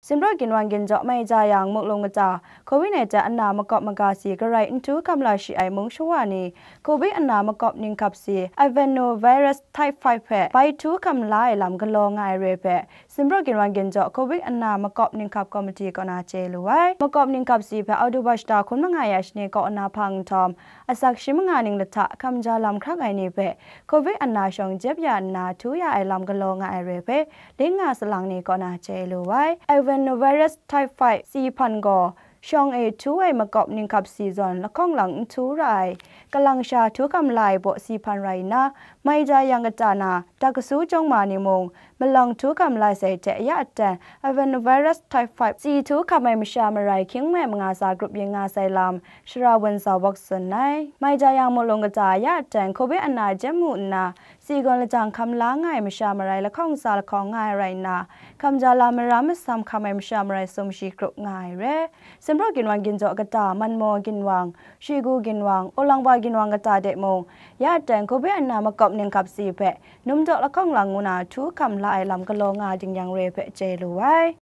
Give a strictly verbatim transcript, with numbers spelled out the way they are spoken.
Sinpraw ginwang ginjaw mai ja yang muklung kata, Covid nineteen ana makawp maga si garai n htu hkam la shi ai mung shawa ni, Covid ana makawp ninghkap si, adenovirus type five hpe bai htu hkam la ai lam galaw nga ai re hpe, Sinpraw ginwang ginjaw Covid ana makawp ninghkap komiti kaw na chye lu ai. Makawp ninghkap si hpe October shata hkun manga ya shani kaw na hpang nhtawm, asak shi manga ning lahta hkam ja lam hkrak ai ni hpe, Covid ana shawng jep ya nna htu ya ai lam galaw nga ai re hpe, ling nga salang ni kaw na chye lu ai. Adenovirus type five si hpan gaw, shawng e htu ai makawp ninghkap si zawn lahkawng lang n htu ra ai, kalang sha htu hkam la ai baw si hpan rai nna, mai ja yang kata na, dak kasu jawng ma ni mung, malawng htu hkam la sai hte ya aten, adenovirus type five si htu hkam ai masha marai hkying mi manga sa grup yin nga sai lam, Shara Wun Zawak tsun ai. Mai ja yang muklung kata ya aten, Covid ana jem mu nna, si gawn lajang hkam la nga ai masha marai lahkawng sa lahkawng nga ai rai nna, hkam ja lam maram masam hkam ai masha marai sum shi grup nga ai re. Sinpraw ginwang ginjaw kata, Manmaw ginwang, Shigu ginwang, Ulangba ginwang kata de mung, ya aten Covid ana makawp ninghkap si hpe, numdaw lahkawng lang ngu na htu hkam la ai lam galaw nga ding yang re hpe chye lu ai.